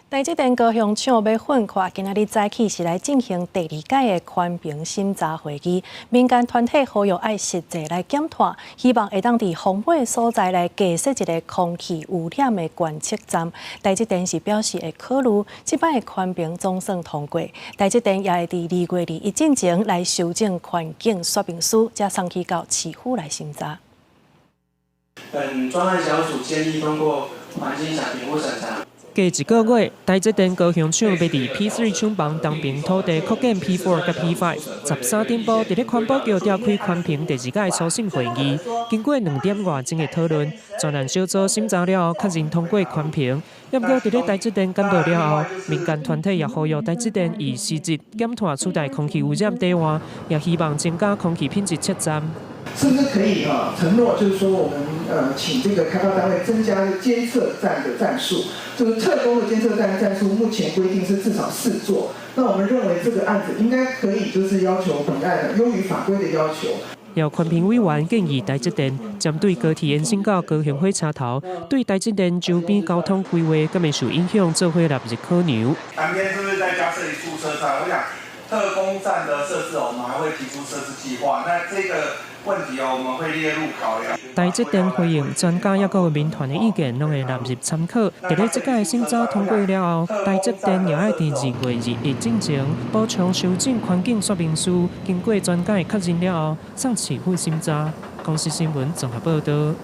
台積電高雄廠欲噴闊，今仔日早起是來進行第二屆的環評審查會議，民間團體呼籲愛實際來減碳，希望會當佇風尾所在來加設一个空氣污染的觀測站。台積電是表示會考慮，這擺的環評總算通過。台積電也會佇2月21進前來修正環境說明書，才送去到市府來審查。本專案小組建議通過環境影響評估審查。過一个月，台積電高雄廠欲佇 P3 廠房東爿土地擴建 P4 佮 P5，13頂晡佇咧環保局召開環評第二屆初審會議，經過2點外鐘的討論，專案小組審查了後，確認通過環評。毋過佇咧台積電簡報了後，民間團體也呼籲台積電以實質減碳取代空氣污染底換，也希望增加空氣品質測站。是不是可以啊承諾，就是說我們請這個開發單位增加監測站的站數，就是測功的監測站站數，目前規定是至少四座。那我們認為這個案子應該可以，就是要求本案優於法規的要求。有環評委員建議台積電針對高鐵延伸到高雄火車頭，對台積電周邊交通規劃敢會受影響，做伙納入考量。南邊是不是再加設一處車站？我想特供站的設置，我們還會提出設置計劃。那這個問題哦，我們會列入考量。台積電回應專家抑閣有民團的意見，攏會納入參考。佇咧這屆審查通過了後，台積電也愛佇2月21進前補充修正環境說明書，經過專家的確認了後，送市府審查。公視新聞綜合報導。